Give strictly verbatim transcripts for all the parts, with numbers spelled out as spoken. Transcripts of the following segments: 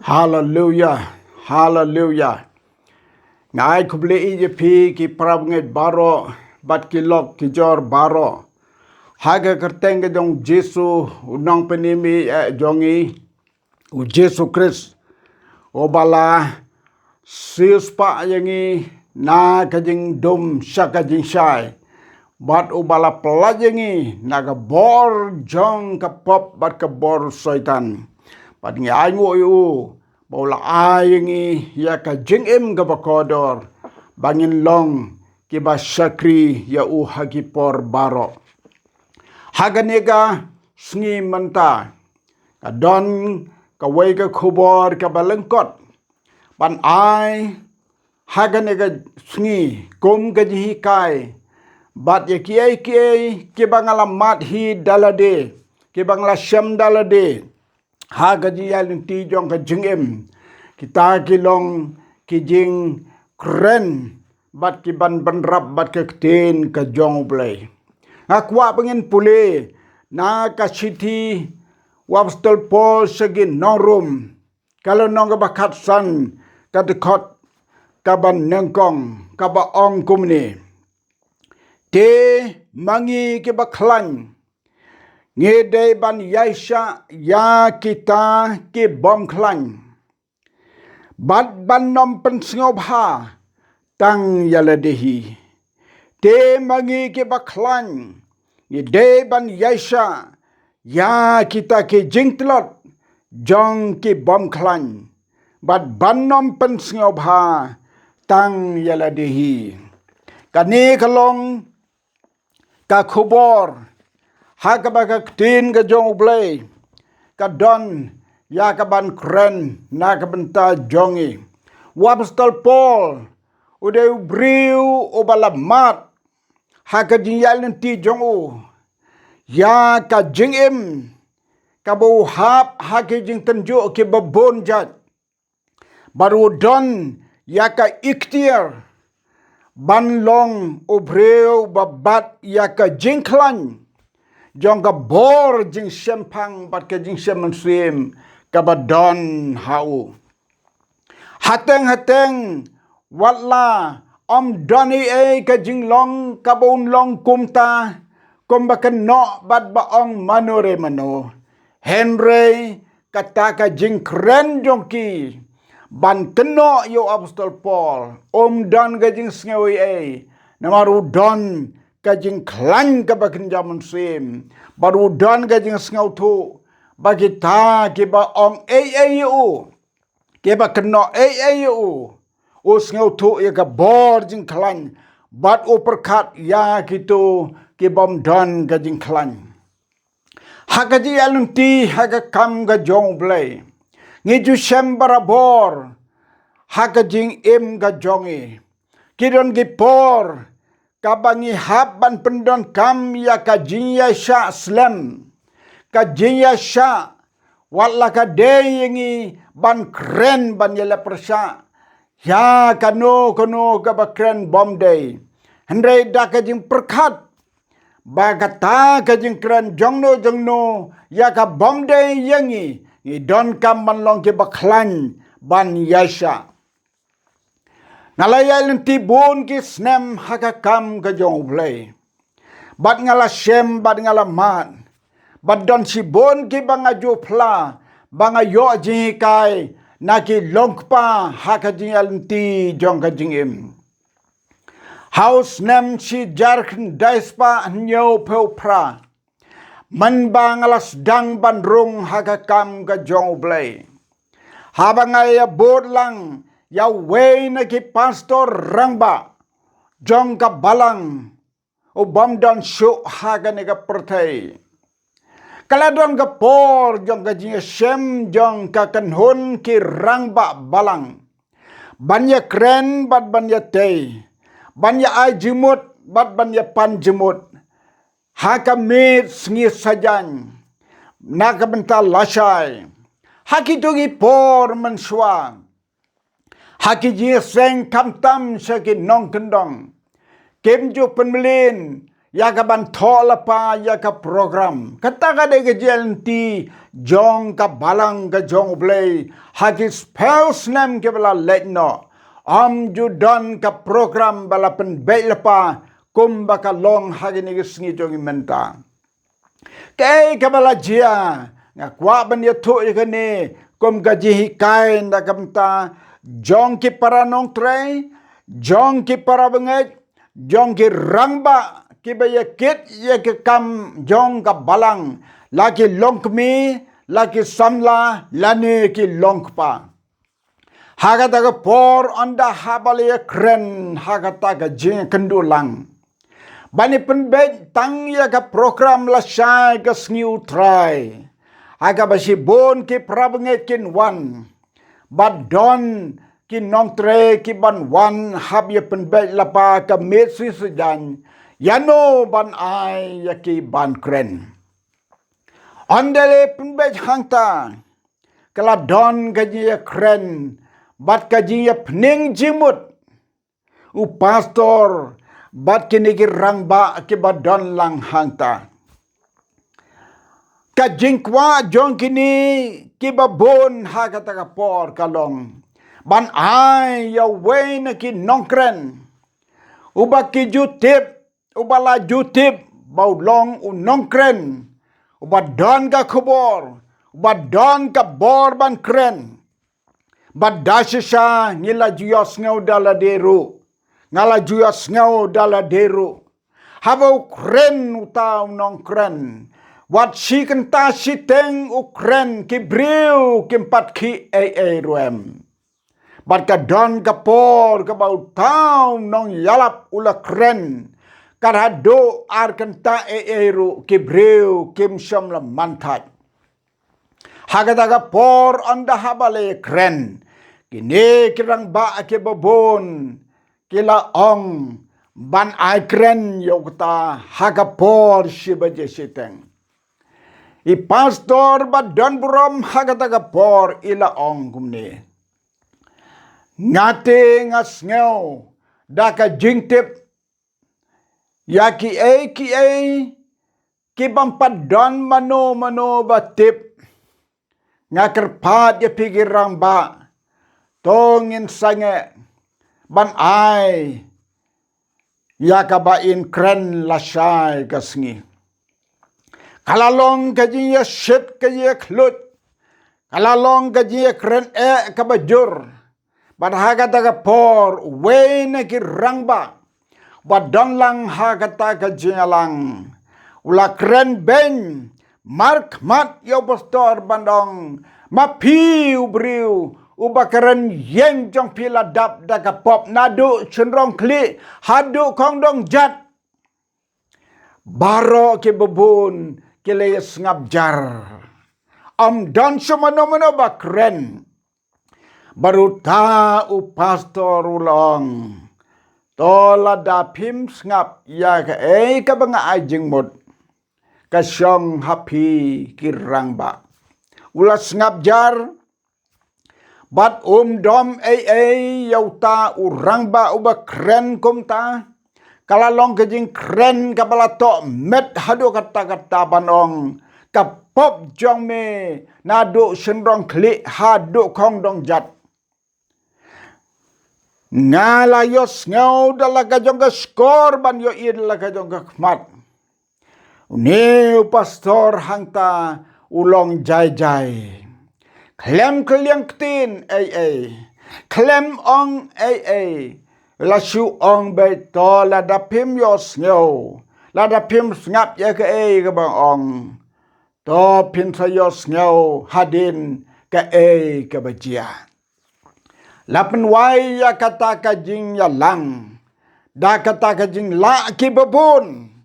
Haleluya, haleluya. Nga ai khublei ïa phi ki parabangeit baroh, bad ki lok ki jor baroh. Ha ka kyrteng ka jong Jisu, u nongpynim eh jong ngi, u Jisu Khrist. Uba la siewspah ïa ngi na ka jingdum sha ka jingshai. Bad uba la pyllait ïa ngi na ka bor jong ka pop bad ka bor Soitan. Bad ngi ainguh ïa u, ba u la ai ïa ngi ïa ka jingim kaba kordor. Ba ngin long kiba shakri ïa u ha ki por baroh. Ha kane ka sngi mynta, ka don kawei ka khubor kaba lyngkot ban ai ha kane ka sngi kum ka jinghikai. Bad ïa kiei kiei kiba nga la mad hi da lade, kiba nga la shem da lade ha ka jingïaid lynti jong ka jingim, kita ki long ki jingkren bad ki ban bynrap bad ka ktien ka jong U Blei. Nga kwah ba ngin pule na ka shithi u Apostol Paul sha ki nong Rom, ka lynnong kaba khatsan, ka dkhot kaba nyngkong, kaba ong kumne: Te ma ngi kiba khlaiñ, ngi dei ban ïaishah ïa kita ki bym khlaiñ, bad ban ym pynsngewbha tang ïa lade hi. Te ma ngi kiba khlaiñ, ngi dei ban ïaishah ïa kita ki jingtlot jong ki bym khlaiñ, bad ban ym pynsngewbha tang ïa lade hi. Kane ka long ka khubor ha kaba ka ktien ka jong U Blei ka don ïa ka ban kren na ka bynta jong ngi. U Apostol Paul u dei u briew uba la mad ha ka jingïaid lynti jong u ïa ka jingim kaba u hap ha ki jingtynjuh kiba bun jait. Bad u don ïa ka iktiar ban long u briew ba bat ïa ka jingkhlaiñ jong ka bor jingshemphang bad ka jingshem mynsiem kaba don ha u. Hateng hateng, wat la ym don ei ei ka jinglong kaba un long kumta, kumba kynnoh bad ba ong mano re mano. Hynrei kata ka jingkren jong ki ban kynnoh ïa u Apostol Paul, um don ka jingsngew ei ei, namar u don ka jingkhlaiñ kaba kynja mynsiem, bad u don ka jingsngewthuh ba kita kiba ong ei ei ïa u, kiba kynnoh ei ei ïa u, u sngewthuh ïa ka bor jingkhlaiñ, bad u pyrkhat ïa kito ki bym don ka jingkhlaiñ. Ha ka jingïaid lynti ha ka kam ka jong U Blei, ngi ju shem barabor ha ka jingim ka jong ngi. Ki don ki por kaba ngi hap ban pyndonkam ïa ka jingïaishah slem, ka jingïaishah, wat la ka dei ïa ngi ban kren ban ïaleh pyrshah ïa kano kano kaba kren bym dei. Hynrei da ka jingpyrkhat ba kata ka jingkren jongno jongno ïa ka bym dei ïa ngi, ngi donkam ban long kiba khlaiñ ban ïaishah. Nga la ïaid lynti bun ki snem ha ka kam ka jong U Blei, bad nga la shem bad nga la mad, bad don shibun kiba nga ju phla ba nga ïoh jinghikai na ki longkpa ha ka jingïaid lynti jong ka jingim. Ha u snem shi hajar khyndai spah hynñiewphew phra, mynba nga la sdang ban rung ha ka kam ka jong U Blei, haba nga ïa bud lang ïa uwei na ki pastor rangbah jong ka balang u bym don shuh ha kane ka pyrthei, ka la don ka por jong ka jingïashem jong ka kynhun ki rangbah balang ban ïakren bad ban ïatei, ban ïa ai jingmut bad ban ïa pan jingmut ha ka miet sngi sajan na ka bynta lashai. Ha kito ki por mynshuwa, ha ki jingïaseng khamtam sha ki nongkyndong, kim ju pynmlien ïa ka ban thoh lypa ïa ka program. Kata ka dei ka jingïaid lynti jong ka Balang ka jong U Blei ha ki sphew snem kiba la leit noh. Ym ju don ka program ba la pynbeit lypa kumba ka long ha kine ki sngi jong ngi mynta. Kaei kaba la jia, nga kwah ban ïathuh ïa kane kum ka jinghikai na ka bynta jong ki para nongtrei, jong ki para bangeit, jong ki rangbah kiba ïakit ïa ki kam jong ka Balang, la ki longkmie, la ki samla, lane ki longkpa. Ha kata ka por ynda haba la ïakren ha kata ka jingkynduh lang ban ïa pynbeit tang ïa ka program lashai ka sngi U Trai, ha kaba shibun ki para bangeit kin wan, bad don ki nongtrei kiban wan hap ïa pynbeit lypa ka miet shisha jan, ïano ban ai ïa ki ban kren. Ynda la pynbeit hangta, ka la don ka jingïakren bad ka jingïapynim jingmut u pastor bad kine ki rangbah kiba don lang hangta. Ka jingkwah jong kine kiba bun ha kata ka por ka long ban ai ïa uwei na ki nongkren uba ki ju tip, uba la ju tip ba u long u nongkren uba don ka khubor, uba don ka bor ban kren. Bad da shisha ngi la ju ïohsngew da lade ruh, nga la ju ïohsngew da lade ruh, haba u kren uta u nongkren, wat shi kynta shiteng u kren, ki briew kim pat khih ei ei ruh em. Bad ka don ka por kaba uta u nongïalap u la kren, ka haduh ar kynta ei ei ruh ki briew kim shym la man thait. Ha kata ka por ynda haba la ïakren, kine ki rangbah kiba bun ki la ong ban ai kren ïa uta ha ka por shi baje shiteng. I pastor ba don burom ha kata ka por i la ong kumne: Nga te nga sngew da ka jingtip ïa kiei kiei ki bym pat don mano mano ba tip. Nga kyrpad ïa phi ki rangbah, to ngin sangeh ban ai ïa kaba in kren lashai ka sngi. Ka la long ka jingïashit ka jingïakhluit, ka la long ka jingïakren eh kaba jur. Bad ha kata ka por uwei na ki rangbah ba don lang ha kata ka jingïalang u la kren beiñ markhmat ïa u pastor ban ong: Ma phi u briew uba kren ïeng jong phi la dap da ka pop naduh shynrong khlieh haduh khongdong jat. Baroh kiba bun ki la ïa sngap jar. Ym don shuh mano mano ba kren. Bad uta u pastor u la ong: To lada phim sngap ïa kaei kaba nga ai jingmut, ka shong ha phi ki rangbah. U la sngap jar. Bad um dom ei ei ïa uta u rangbah uba kren kumta. Ka la long ka jingkren kaba la toh met haduh katta katta ban ong: Ka pop jong me naduh shynrong khlieh haduh khongdong jat. Nga la ïohsngew da la ka jong ka shkor ban ïohi da la ka jong ka khmat. Une u pastor hangta u long jai jai. Khlem kylliang ktien ei ei, khlem ong ei ei, la shu ong beit: To lada phim ïohsngew, lada phim sngap ïa kaei kaba nga ong, to phin sa ïohsngew hadien kaei kaba jia. La pynwai ïa kata ka jingïalang da kata ka jinglah kiba bun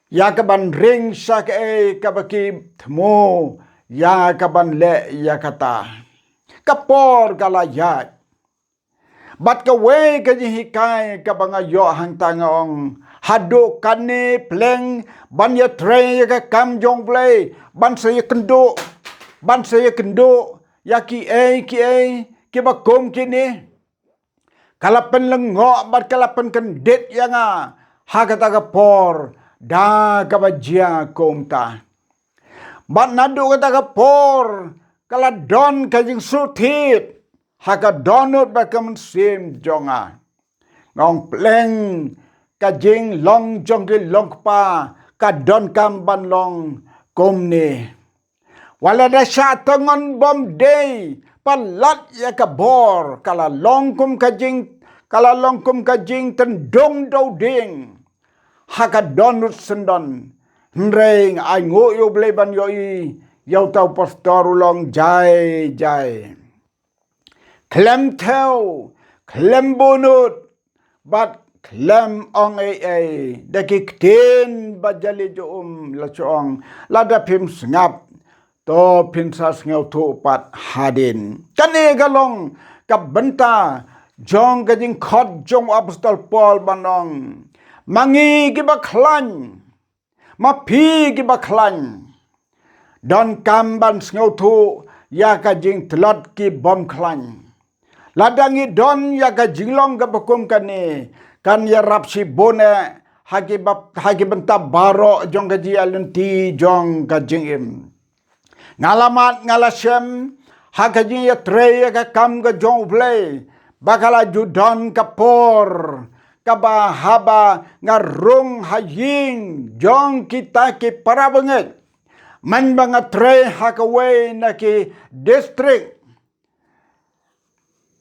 ïa kaban ring sha kaei kaba ki thmu ïa kaban leh ïa kata. Ka por ka la ïaid. Bad kawei ka jinghikai kaba nga ïoh hangta nga ong: Haduh katne pleng ban ïatrei ïa ka kam jong U Blei, ban sa ïakynduh, ban sa ïakynduh ïa kiei kiei kiba kum kine, ka la pynlyngngoh bad ka la pynkyndit ïa nga ha kata ka por da kaba jia kumta. Bad naduh kata ka por ka la don ka jingsuhthied ha ka dohnud bad ka mynsiem jong nga. Nga ong pleng ka jinglong jong ki long kpa ka donkam ban long kumne. Wat la da shah tngon bym dei palat ïa ka bor ka la long kum ka jing ka la long kum ka jingtyndong dewding ha ka dohnud syndon. Hynrei nga ai nguh ïa U Blei ban ïohi ïa uta u pastor u long jai jai. Khlem thew, khlem bunut bad khlem ong ei ei da ki ktien ba jali jong um. La shu ong lada phim sngap to phin sa sngewthuh pat hadien. Kane ka long ka bynta jong ka jingkhot jong u apostol Paul ban ong, ma ngi kiba khlaiñ, ma phi kiba khlaiñ, donkam ban sngewthuh ïa ka jingtlot ki bym khlaiñ. Lada ngi don ïa ka jinglong kaba kum kane kan ïarap shibun eh ha ki ba ha ki bynta baroh jong ka jingïaid lynti jong ka jingim. Nga la mad nga la shem ha ka jingïatrei ïa ka kam ka jong U Blei ba ka la ju don ka por kaba haba nga rung ha ïing jong kita ki para bangeit. Mynba nga trei ha kawei na ki district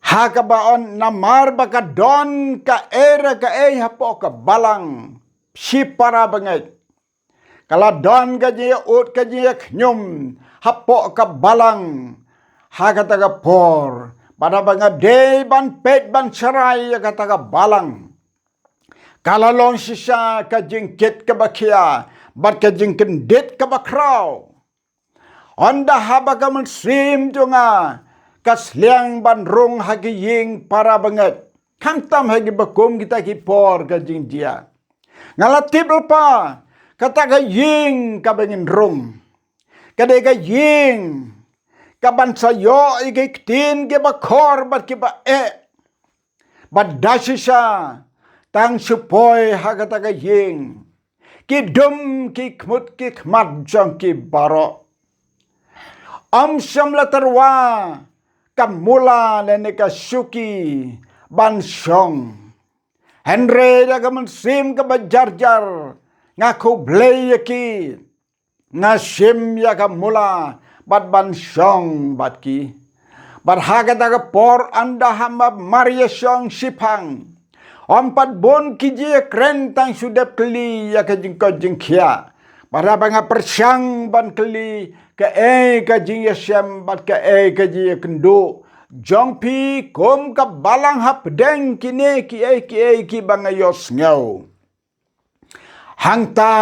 ha kaba on namar ba ka don kaei re kaei hapoh ka balang, shi para bangeit. Ka la don ka jingïaud ka jingïakhñium hapoh ka balang ha kata ka por. Bad haba nga dei ban peit ban sharai ïa kata ka balang, ka la long shisha ka jingkit kaba khia bad ka jingkyndit kaba khraw. Ynda haba ka mynsiem jong nga ka sliang ban rung ha ki ïing para bangeit, khamtam ha kiba kum kita ki por ka jingjia. Nga la tip lypa kata ka ïing kaba ngin rung ka dei ka ïing kaban sa ïoh ïa ki ktien kiba khor bad kiba eh. Bad da shisha tang shu poi ha kata ka ïing, ki dum ki khmut ki khmat jong ki baroh. Ym shym la tyrwa ka mula lane ka shuki ban shong. Hynrei da ka mynsiem kaba jar jar nga khublei ïa ki. Nga shim ïa ka mula bad ban shong bad ki. Bad ha kata ka por ynda haba mar ïa shong shiphang, ym pat bun ki jingïakren, tang shu dep kylli ïa ka jingkoit jingkhiah. Bad haba nga pyrshang ban kylli kaei ka jingïashem bad kaei ka jingïakynduh jong phi kum ka balang hapdeng kine kiei kiei kiba nga ïohsngew. Hangta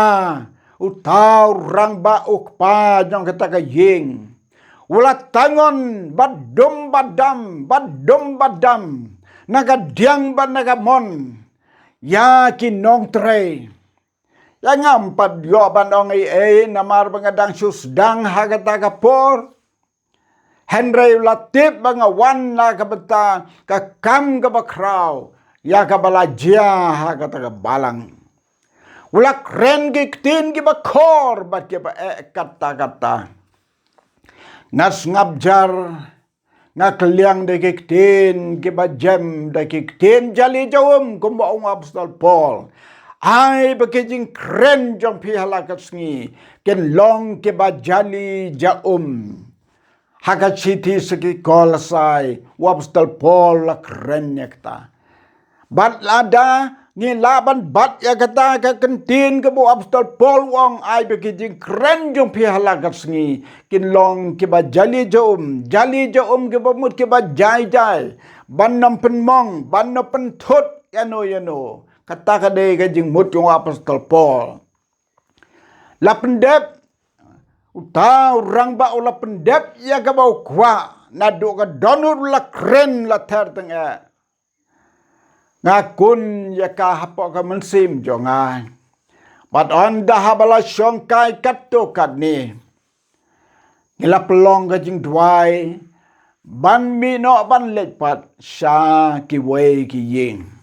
uta u rangbah u kpa jong kata ka ïing u la tyngon bad dum bad dam, bad dum bad dam, na ka diang bad na ka mon ïa ki nongtrei. Ïa ngam pat ïoh ban ong ei ei namar ba nga dang shu sdang ha kata ka por. Hynrei u la tip ba nga wan na ka bynta ka kam kaba khraw ïa kaba la jia ha kata ka balang. U la kren ki ktien kiba khor bad kiba eh katta katta. Nga sngap jar, nga kylliang da ki ktien kiba jem, da ki ktien jali jaum kumba ong u apostol Paul. Ai ba ki jingkren jong phi ha la ka sngi kin long kiba jali jaum. Ha ka shithi sha ki Kolosai u apostol Paul la kren ïa kata. Bad lada ngi lah ban bat ïa kata ka kyntien kaba u apostol Paul u ong, ai ba ki jingkren jong phi ha la ka sngi kin long kiba jali jaum, jali jaum kiba mut kiba jai jai, ban ym pynmong, ban ym pynthut ïano ïano. Kata ka dei ka jingmut jong u apostol Paul. La pyndep, uta u rangbah u la pyndep ïa kaba u kwah, naduh ka dohnud u la kren la ther tyngeh. Nga khun ïa ka hapoh ka mynsiem jong nga. Bad ynda haba la shong kai katto katne, ngi la pynlong ka jingduwai ban mih noh ban leit pat sha kiwei ki ïing.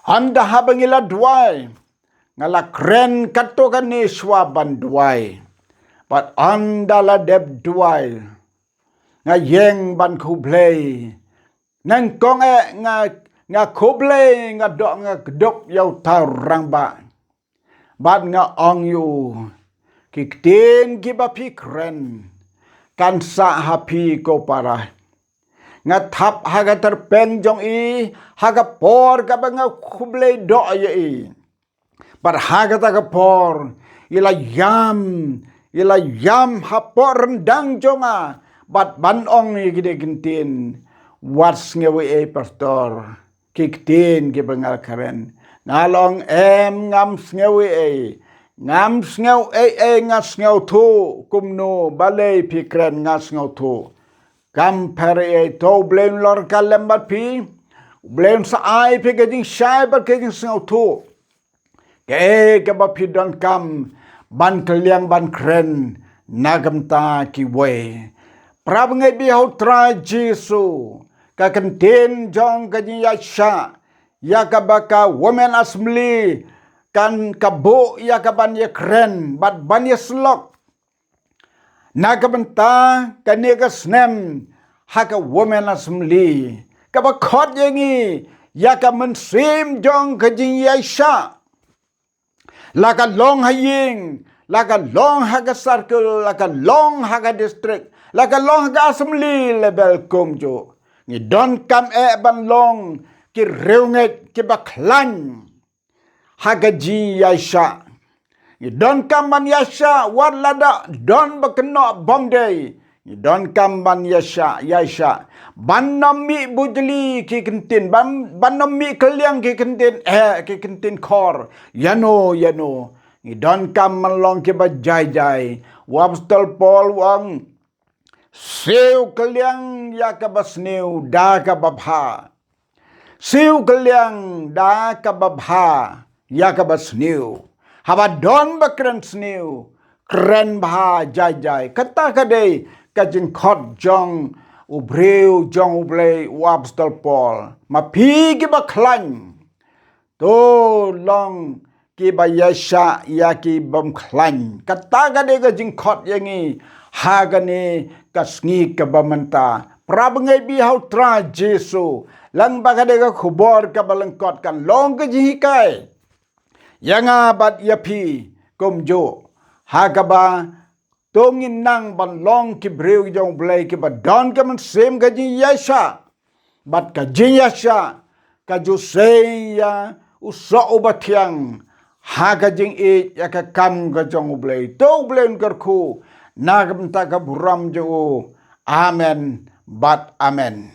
Hynda haba ngi la duwai, nga la kren katto katne shuwa ban duwai. Bad hynda la dep duwai, nga ïeng ban khublei. Nyngkong eh nga, nga khublei, nga doh, nga kdup ïa uta u rangbah. Bad nga ong ïa u, ki ktien kiba phi kren kan sah ha phi ko para. Nga thap ha ka tyrpeng jong i ha ka por kaba nga khublei doh ïa i. Bad ha kata ka por i la ïam, i la ïam hapoh ryndang jong nga, bad ban ong ïa kine ki ktien. Wat sngew ei ei, pastor, ki ktien kiba nga la kren. Nga la ong, em, ngam sngew ei ei. Ngam sngew ei ei, nga sngewthuh kumno balei phi kren, nga sngewthuh. Kam pher ei ei, to U Blei un lor ka lem bad phi. U Blei un sa ai phi ka jingshai bad ka jingsngewthuh. Kaei kaba phi donkam ban kylliang ban kren na ka bynta kiwei. Para bangeit bieit ha u Trai Jisu, ka kyntien jong ka jingïaishah ïa kaba ka Women Assembly kan ka buh ïa ka ban ïakren bad ban ïasyllok na ka bynta kane ka snem ha ka Women Assembly, kaba khot ïa ngi ïa ka mynsiem jong ka jingïaishah. La ka long ha ïing, la ka long ha ka circle, la ka long ha ka district, la ka long ha ka assembly level kumjuh, ngi donkam eh ban long ki riewngeit kiba khlaiñ ha ka jingïaishah. Ngi donkam ban ïaishah wat lada don ba kynnoh bym dei. Ngi donkam ban ïaishah, ïaishah. Ban ym mih bujli ki kyntien, ban, ban ym mih kylliang ki kyntien, eh, ki kyntien khor. Ïano, ïano. Ngi donkam ban long kiba jai jai. U Apostol Paul u ong, siew kylliang ïa kaba sniew da kaba bha. Siew kylliang da kaba bha ïa kaba sniew. Haba don ba kren sniew, kren bha jai jai. Kata ka dei ka jingkhot jong u briew jong U Blei, u Apostol Paul. Ma phi kiba khlaiñ, to long kiba ïaishah ïa ki bym khlaiñ. Kata ka dei ka jingkhot ïa ngi ha kane ka sngi kaba mynta. Para bangeit bieit ha u Trai Jisu, lang ba ka dei ka khubor kaba lyngkot kan long ka jinghikai ïa nga bad ïa phi kumjuh, ha kaba to ngin nang ban long ki briew jong U Blei kiba don ka mynsiem ka jingïaishah. Bad ka jingïaishah ka ju sei ïa u soh uba thiang ha ka jingïeit ïa ka kam ka jong U Blei. To U Blei un kyrkhu na ka bynta ka burom jong u. Amen bad amen.